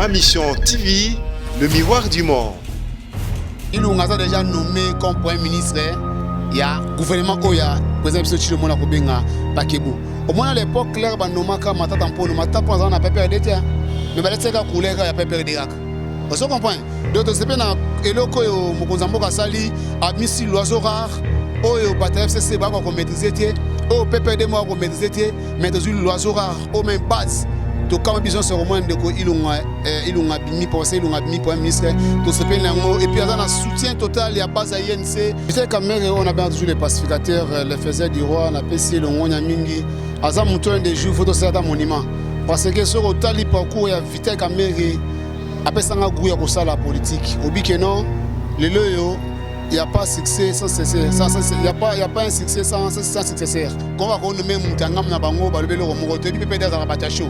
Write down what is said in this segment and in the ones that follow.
Ma Mission TV, le miroir du monde. Ilunga aza déjà nommé comme premier ministre ya gouvernement oyo ya président biso Tshilombo na kobenga Pakebu. Omona l'époque claire banomaka Matata Mpono, Matata Mpono azala na PPRD te, mais balatisaka couleur ya PPRD kaka. Ozo comprendre? Donc tosepe na eloko oyo mokonzi ya mboka asali, abimisi l'oiseau rare oyo bato ya FCC bakoka komaîtrise te, oyo PPRD moko akomaîtrise te, mais tozwi l'oiseau rare oyo même base tokama biso nyonso komona ndeko Ilunga, Ilunga abimi, professeur Ilunga abimi premier ministre, tosepeli na yango et puis aza na soutien total ya base ya INC. Vital Kamerhe oyo nabenga toujours le pacificateur, le faiseur du roi, napesi ye longonya mingi, aza moto un des jours faut tosala ata monument parce que soki otali parcours ya Vital Kamerhe apesanga goût ya kosala politique. Obi ke non, lelo oyo il n'y a pas succès sans succès, il n'y a pas, il y a pas un succès sans successeur. Quand on va nommer Moutangam na bango, ba lobelo moko te, puis peut-être à la chaud.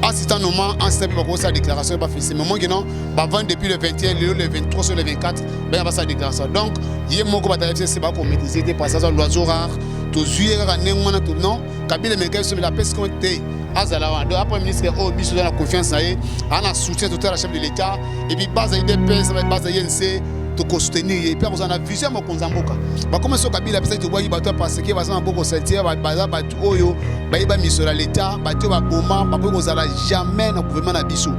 Assistant nommant, assistant puis ba déclaration ba fixer. Mais moi non, ba vendre depuis le 21, le 23 sur le 24, ben ba sa déclaration. Donc, yé moko ba FCC ba ko maîtriser te parce que l'oiseau rare, to zuyer ka ndenge wana to non, Kabila meka so la pèse comme te. Azala wana. Donc après ministre oyo biso na confiance na ye, ana soutien total à chef de l'État et puis base UDPS, base INC tokosoutenir ye mpe akozala na vision ya mokonzi ya mboka. Bakoma so Kabila apesaki tobwaki bato parce que baza na maboko sale, baza bato oyo bayeba misolo ya l'État, bato oyo baboma, bakoki kozala jamais na gouvernement na biso.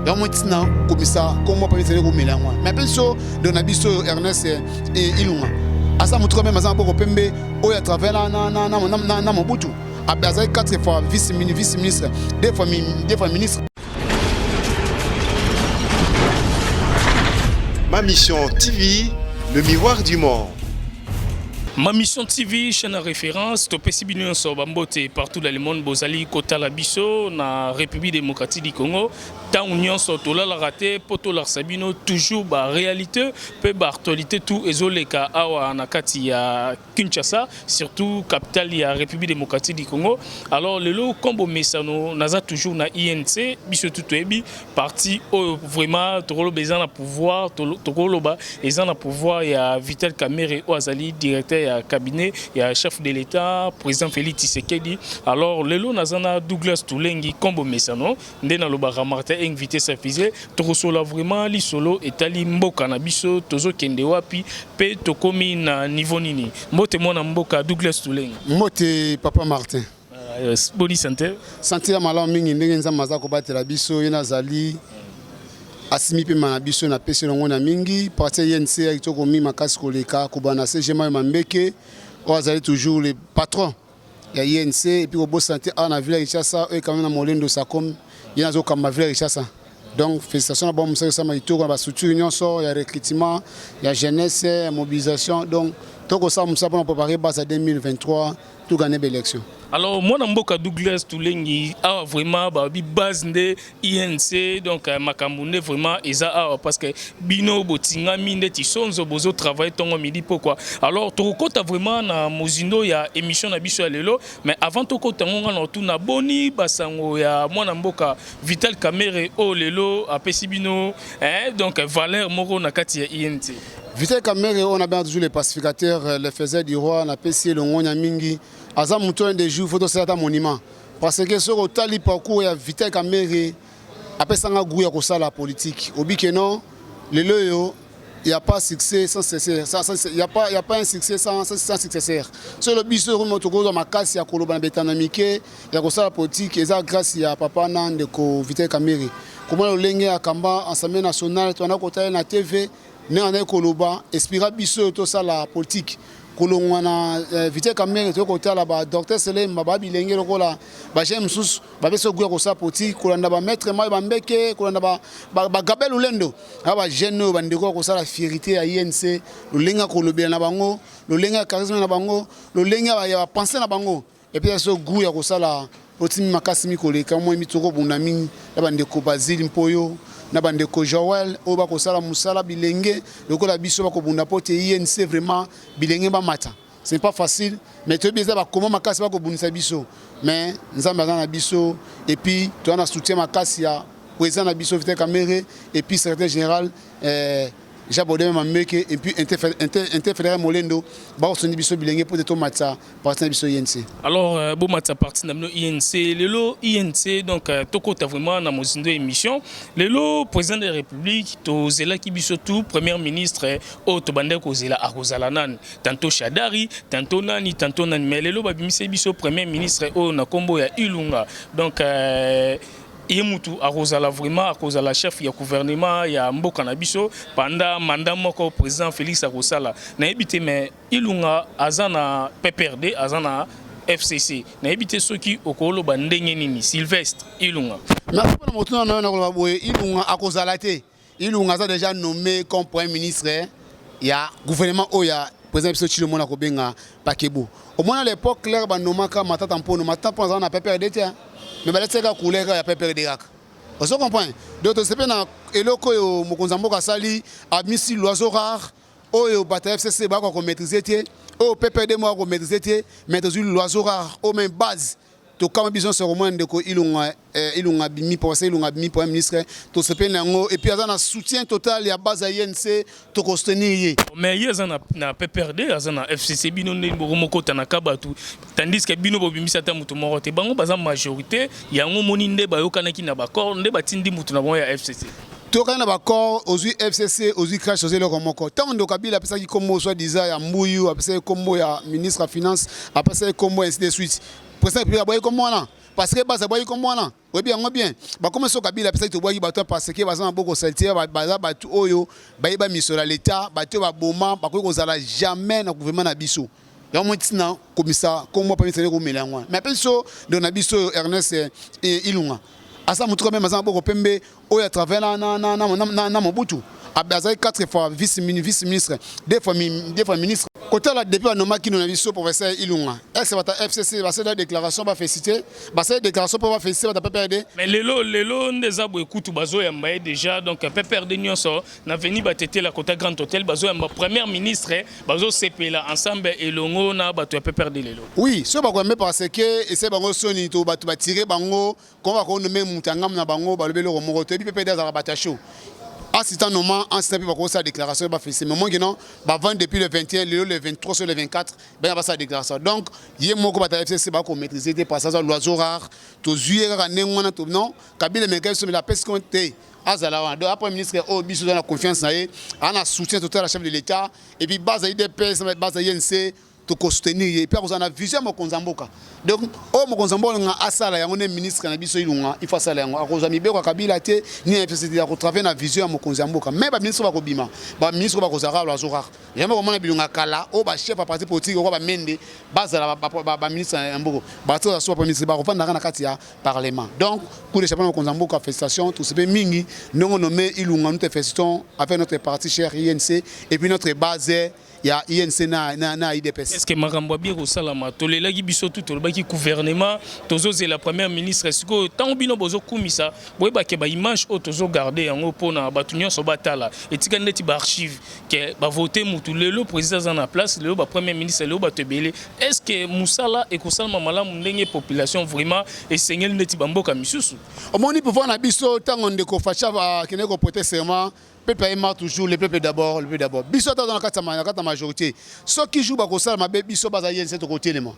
Yango moi ntina komisa kombo mpe ezali komela yango wana. Mais mpe biso donc na biso Ernest Ilunga aza motu quand même aza maboko pembe oyo à travers na Mobutu azali 4 fois vice ministre, 2 fois ministre. Ma Mission TV, le miroir du monde. Ma Mission TV, chaîne à référence, topesi bino nyonso bambote partout dans le monde, bozali kotala biso na République démocratique du Congo. Ntango nyonso tolalaka te mpo tolakisa bino toujours ba réalité mpe ba actualité tout ezoleka awa na kati ya Kinshasa, surtout capitale ya République démocratique du Congo. Alors lelo kombo mesano naza toujours na INC, biso tout toyebi parti oyo vraiment tokoloba eza na pouvoir, tokoloba eza na pouvoir ya Vital Kamerhe oyo azali directeur ya cabinet ya chef de l'État président Félix Tshisekedi. Alors lelo naza na Douglas Tulengi kombo mesano nde nalobaka Martin invité sa fusée, tokosola vraiment lisolo etali mboka na biso, tozokende wapi pe tokomi na niveau nini. Mbote mwana mboka Douglas Tulengi. Mbote papa Martin. Boni santé? Santé ya malamu mingi ndenge nzambe aza kobatela biso, ye nazali asimi mpe na biso na pesi longo na mingi. Parti INC ya kitoko mi makasi koleka kobana CG Mayo Mambeke oyo azali toujours le patron ya INC et puis kobosana te awa na ville ya Kinshasa oyo quand même na Molendo Sakom ye nazokamba ville ya Kinshasa. Donc félicitations na bango, mosala osala kitoko na bastructure nyonso ya recrutement ya jeunesse ya mobilisation. Donc tokosala mosala mpona préparer base ya 2023 togane baélection. Alors mwana mboka Douglas Tulengi awa vraiment babi base nde INC, donc makambo nde vraiment eza awa parce que bino botingami nde tisonzo bozo travailler tongo midi pokwa. Alors tokokota vraiment na mozindo ya émission na biso ya lelo, mais avant tokota ngonga na tuna boni basango ya mwana mboka Vital Kamerhe oyo lelo apesi bino, hein, donc valeur moko na kati ya INC. Vital Kamerhe oyo nabenga toujours le pacificateur, le faiseur du roi, napesi ye longonya mingi, aza moto un des jours faut tosala ata monument parce que soki otali parcours ya Vital Kamerhe apesanga goût ya kosala politique. Obi ke non, lelo oyo il y a pas succès sans succès, il y a pas, il y a pas un succès sans successeur. So le biso oyo tokozwa makasi ya koloba na betana mike ya kosala politique eza grâce ya papa na ndeko Vital Kamerhe. Komona lolenge ya kamba Assemblée nationale twana kotala na TV ndenge azali koloba inspira biso tosala politique. Kolongwa na Vital Kamerhe toyei kotala ba docteur Selemba ba bilenge lokola ba jeune mosusu bapesi goût ya kosala politique, kolanda ba maître Mayo Bambeke, kolanda ba Gabel Lulendo, aba ba jeune oyo bandeko ya kosala fierté ya INC, lolenge ya kolobela na bango, lolenge ya charisme na bango, lolenge ya ba pensée na bango, et puis so goût ya kosala otimi makasi mikoleka mwa mitoko bunda mingi na bandeko Basile Mpoyo na bandeko Joël oyo bakosala mosala bilenge lokola biso bakobunda po te INC vraiment bilenge bamata. Ce n'est pas facile, mais toyebi eza bakoma makasi bakobundisa biso, mais nzambe aza na biso et puis toza na soutien makasi ya président na biso Vital Kamerhe et puis secrétaire général. Jean Baudin Mambeke et puis Interfédéral Molendo bakosoni biso bilenge mpo te tomatisa parti na biso INC. Alors bomatisa parti na bino INC. Lelo INC, donc tokota vraiment na mozindo émission. Lelo président de la République, tozelaki biso tout premier ministre oyo tobandaki kozela akozala nani, tantôt Shadari, tantôt nani, tantôt nani, mais lelo babimisi biso premier ministre oyo na nkombo ya Ilunga. Donc ye mutu akozala vraiment, akozala chef ya gouvernement ya mboka na biso pendant mandat moko président Félix akosala. Nayebi te, mais Ilunga aza na PPRD, aza na FCC. Nayebi te soki okoloba ndenge nini, Sylvestre Ilunga. Merci mpona motuna na yo. Nakoloba boye, Ilunga akozala te. Ilunga aza déjà nommé comme premier ministre ya gouvernement oyo ya président biso Tshilombo na kobenga Pakebo. Omona, l'époque claire, banomaka Matata Mpono. Matata Mpono aza na PPRD te, mais balatisaka couleur ya PPRD kaka, ozo comprendre. Donc tosepe na eloko oyo mokonzi ya mboka asali, abimisi l'oiseau rare oyo bato ya FCC bakoka komaîtrise te, oyo PPRD moko akomaîtrise te, mais tozwi l'oiseau rare oyo même base tokama biso nyonso komona ndeko Ilunga. Ilunga bimi, professeur Ilunga bimi premier ministre, tosepeli na yango et puis aza na soutien total ya base ya INC, tokosoutenir ye. Mais ye aza na PPRD, aza na FCC. Bino ndeni bokomokota na ka bato, tandis que bino bobimisi ata motu moko te. Bango baza majorité yango, moni nde bayokanaki na baaccord nde batindi motu na bango ya FCC. Tokani na baaccord, ozwi FCC, ozwi crash, ozwi eloko moko. Ntango ndeko Kabila apesaki nkombo soi-disant ya Mbuyu, apesaki nkombo ya ministre ya finance, apesaki nkombo, ainsi de suite, président République aboyaki nkombo wana parce que base aboyaki nkombo wana. Oyebi yango bien, bakomi so Kabila apesaki, tobwaki bato parce que baza maboko saleté, baza bato oyo bayeba misolo ya l'État, bato oyo baboma, bakoki kozala jamais na gouvernement na biso. Yango moi ntina komisa kombo pa misala komela yango wana. Mais apesi so ndeko na biso oyo Ernest Ilunga, aza motu quand même aza maboko pembe, oyo à travers na Mobutu azalaki quatre fois vice ministre, deux fois ministre. Kotala depuis banomaki no na biso professeur Ilunga, est bata FCC basala déclaration bafélicité, basala déclaration mpo bafélicité bata PPRD? Mais lelo nde eza boye, kutu bazoyamba ye déjà. Donc PPRD nyonso na veni batetela kota Grand Hôtel, bazoyamba premier ministre, bazosepela ensemble elongo na bato ya PPRD lelo. Oui, so bakoyambe parce que ese bango soni to bato batire bango koma bakonome moto ya ngambo na bango, balobi eloko moko. Toyebi PPRD azalaka bato ya chaud, assistant noma assistant mpe bakosala déclaration bafélicité. Mais mongi non, bavandi depuis le 21, lelo le 23 sur le 24, bena basala déclaration. Donc ye moko bato ya FCC bakomaîtrise te parce aza l'oiseau rare. Tozwi ye kaka ndenge wana to non Kabila emeka biso, mais apesi te azala wana. Donc après ministre oyo biso toza na confiance na ye, aza na soutien total ya chef de l'État et puis base ya UDPS, base ya INC, tokosoutenir ye. Et puis akozala na vision ya mokonzi ya mboka. Donc oyo mokonzi ya mboka olinga asala yango nde ministre na biso Ilunga il faut asala yango. Akozwa mibeko ya Kabila te ni ya FCC, akotravaille na vision ya mokonzi ya mboka. Mais baministre bakobima, baministre bakozala l'oiseau rare. Yango komona bilonga kala oyo bachef ya parti politique oyo bamende bazala baministre ya mboka, bato so baministre bakovandaka na kati ya parlement. Donc coup de chapeau na mokonzi ya mboka, félicitation. Tosepe mingi ndongo nommé Ilunga. Nous te félicitons avec notre parti cher INC et puis notre base ya INC na UDPS. Est ce que makambo abi ekosalama? Tolelaki biso tu, tolobaki gouvernement, tozozela premier ministre. Sikoyo ntango bino bozokumisa, boyebake baimage oyo tozogarde yango mpona bato nyonso batala, etikali neti baarchive ke bavote mutu. Lelo président aza na place, lelo bapremier ministre, lelo bato ebele. Est ce que mosala ekosalama malamu ndenge population vraiment esengeli neti bamboka misusu? Omoni, pouvoir na biso, ntango ndeko Fatshi akende koprêter serment, peuple ayema toujours le peuple d'abord, le peuple d'abord. Biso ata na kati ya majorité, soki jour bakosala mabe, biso baza ye nse, tokotelema,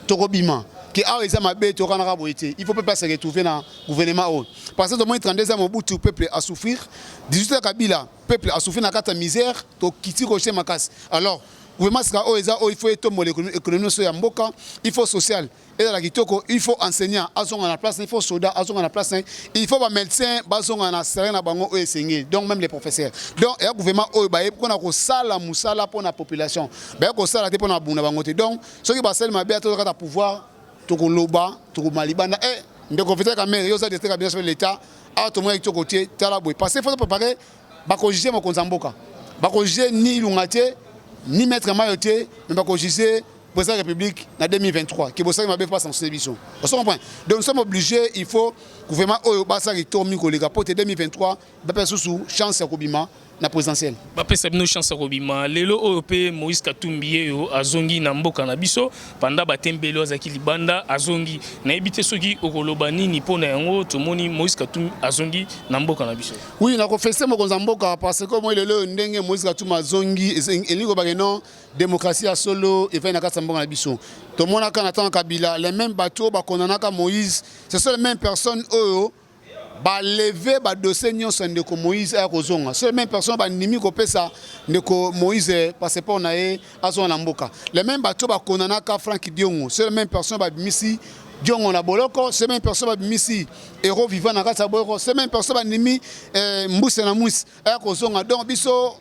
tokobima ke awa eza mabe, tokanaka boye te. Il faut peuple se retrouver na gouvernement oyo parce que tomoni 32 ans Mobutu, peuple a souffrir, 18 ans Kabila, peuple a souffrir na kati ya misère, tokiti koche makasi. Alors gouvernement sika oyo eza oyo, il faut etombola économie nyonso ya mboka, il faut social ezala kitoko, il faut enseignant azonga na place, il faut soldat azonga na place, il faut bamédecin bazonga na salaire na bango oyo esengeli, donc même les professeurs. Donc eya gouvernement oyo baye mpona kosala mosala mpona population, baye kosala te mpona babunda bango te. Donc soki basali mabe, ata kata pouvoir, tokoloba, tokoma libanda. E ndeko Vital Kamerhe, yo oza directeur cabinet chef de l'État, awa tomonaki kitoko te, tala boye, parce que faut préparer. Bakojuge mokonzi ya mboka, bakojuge ni Ilunga te ni maître Mayo te, mais bakojuge président de la République na 2023 ke bosali mabe, pas sanctionner biso. Ozo comprendre? Donc nous sommes obligés, il faut gouvernement oyo basala kitoko mingi koleka po te 2023 bapesa susu chance ya kobima. Na présidentielle. Bapesa bino chance ya kobima. Lelo oyo mpe Moïse Katumbi ye oyo azongi na mboka na biso panda batembeli oyo azalaki libanda, azongi. Nayebi te soki okoloba nini mpo na yango. Tomoni Moïse Katumbi azongi na mboka na biso. Oui, nakoféliciter mokonzi ya mboka, parce que moi, lelo oyo, ndenge Moïse Katumbi azongi, elingi kobake non, démocratie ya solo efai na kati ya mboka na biso. Tomonaka na ntango Kabila, les mêmes bato oyo bakondanaka Moïse, ce sont les mêmes personnes oyo balever badossier nyonso ya ndeko Moïse aya kozonga. So les mêmes personnes bandimi kopesa ndeko Moïse passeport na ye, azonga na mboka. Les mêmes bato bakondanaka Frank Diongo, so les mêmes personnes babimisi Diongo na boloko. Ce même personne babimisi héros vivant na kati ya boloko. Ce même personne bandimi mbuse na mwisi aya kozonga. Donc biso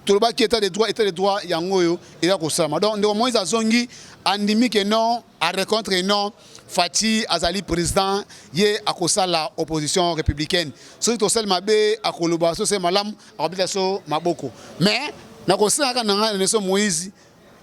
tolobaki état de droit, état de droit yango oyo eza kosalama. Donc ndeko Moïse azongi, andimi ke non, areconnaître non, Fatshi azali président, ye akosala opposition républicaine. Soki tosali mabe, akoloba; soki osali malamu, akobeta so maboko. Mais nakosengaka na ngai na so Moïse,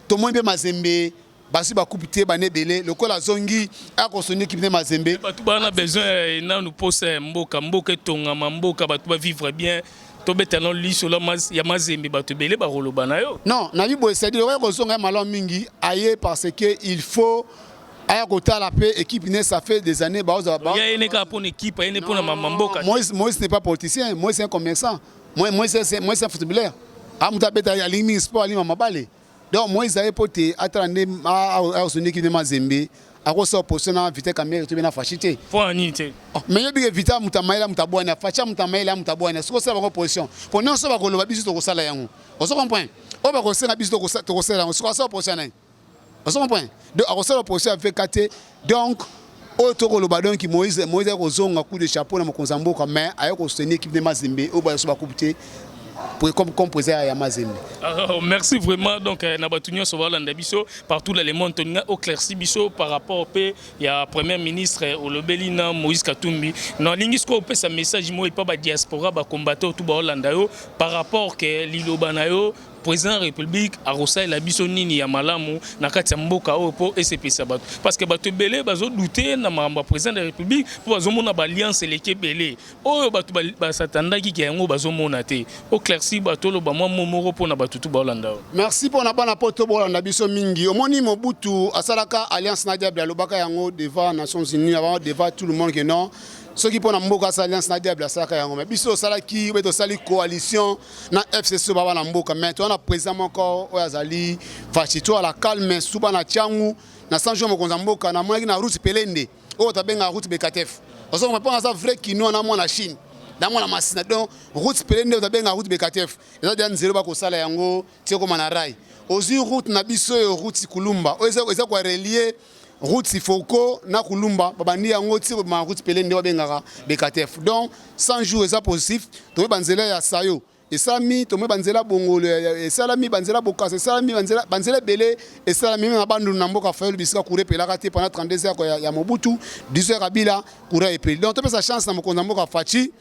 tomoni mpe Mazembe bazwi bacoupe te bana ebele. Lokola azongi, akosoni équipe nde Mazembe. Bato bana besoin nanu posa ya mboka, mboka etongama, mboka bato bavivre bien. Tobeta no lisolo ya Mazembe, bato ebele bakoloba na yo. Non, nabi boye, c'est-à-dire oya kozonga ye malamu mingi. Aye parce que il faut aya kotala mpe équipe ne. Ça fait des années baozala. Ya ye ne kaka mpona équipe, aye ne mpona mama mboka. Moïse n'est pas politicien, Moïse, c'est un commerçant. Moïse, c'est un footballeur. Amutu abeta, alingi mingi sport, alingi mabale. Donc Moïse aye mpo te atala nde akosoni équipe nde Mazembe. Akosala opposition na Vital Kamerhe to mpe na Fatshi te. Mpo na nini te? Mais yobi ke Vital moto amayele, moto abwani, Fatshi moto amayele, moto abwani. Soki osala bango opposition, mpo nyonso bakoloba, biso tokosala yango. Ozo comprendre? Oyo bakosenga biso, tokosala yango. Soki asala opposition na ye, ozo comprendre? Donc akosala opposition ya VK te. Donc oyo tokoloba, donc Moïse akozonga, coup de chapeau na mokonzi ya mboka. Mais aye kosoutenir équipe de Mazembe oyo baso bacoupe te, comme président ya Mazembe. Alors, merci vraiment. Donc na bato nyonso balanda biso partout dans le monde, toninga éclairci biso par rapport mpe ya premier ministre olobeli na Moïse Katumbi. Nalingi sikoyo opesa message moko epa badiaspora, bacombattant tout baolanda yo, par rapport ke liloba na yo, président ya République akosalela biso nini ya malamu na kati ya mboka oyo mpo esepelisa bato? Parce que bato ebele bazodouter na makambo ya président de la République, mpo bazomona baalliance eleki ebele oyo bato basatandaki ke yango bazomona te. Éclairci bato, oloba mwa mo moko mpona bato tu baolanda oyo. Merci mpona bana po to bolanda biso mingi. Omoni, Mobutu asalaka alliance na diable, alobaka yango devant Nations Unies, avant devant tout le monde, ke non, soki mpo na mboka asala alliance na diable, asalaka yango. Mais biso tosalaki obe, tosali coalition na FCC baba na mboka. Mais toza na président moko oyo azali Fatshi, to ala calme su bana tiangu na 100 jours. Mokonzi ya mboka, namonaki na route Pelende oyo tabengaka route Bekatef. Ozomona, mpo aza vrai Kinois na mwana Chine na mwana Masina. Donc route Pelende oyo tabengaka route Bekatef eza dia nzela bakosala yango ti ekoma na rail. Ozwi route na biso oyo, route Kulumba oyo eza korelier route Foko na Kulumba, babandi yango ti ma route Pelende babengaka Bekatef. Donc 100 jours eza positif. Toyeba banzela ya Sayo esalami, tomoni banzela Bongolo esalami, banzela Bokasa esalami, banzela ebele esalami na Bandundu, na mboka Fayulu, bisika courant epelaka te pendant 32 heures ya Mobutu, 10 heures Kabila, courant epeli. Donc topesa chance na mokonzi ya mboka Fatshi,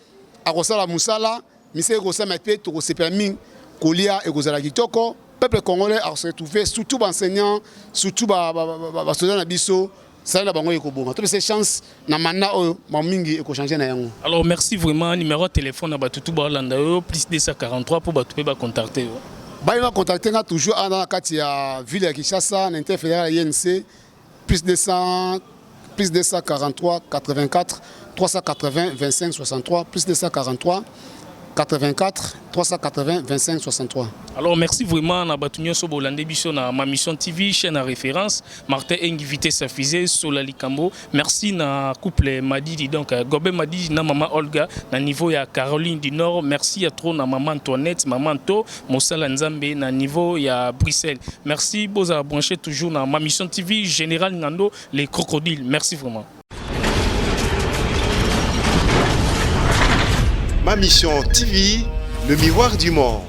akosala mosala, misala ekosala mpe tokosepela mingi, kolia ekozala kitoko. Peuple congolais akose retrouver, surtout baenseignant, surtout basoda na biso, sala na bango ekobonga. Topesa chance na mandat oyo, ma mingi ekochange na yango. Alors merci vraiment. Numéro ya téléphone na bato tu baolanda yo, plus 243, mpo bato mpe bacontacte yo. Baye bacontacte nga toujours awa na kati ya ville ya Kinshasa, na interfédéral ya INC, plus 200, plus 243 84 380 25 63, plus 243 84 380 25 63. Alors merci vraiment na bato nyonso bolande biso na Ma Mission TV, chaîne à référence. Martin Engi, vitesse à fusée, Sola Likambo. Merci na couple Madidi, donc Gobé Madidi na maman Olga na niveau ya Caroline du Nord. Merci à trop na maman Antoinette, maman To, Mosala Nzambe na niveau ya Bruxelles. Merci, boza branché toujours na Ma Mission TV, Général Ngando, les crocodiles. Merci vraiment. Ma Mission TV, le miroir du monde.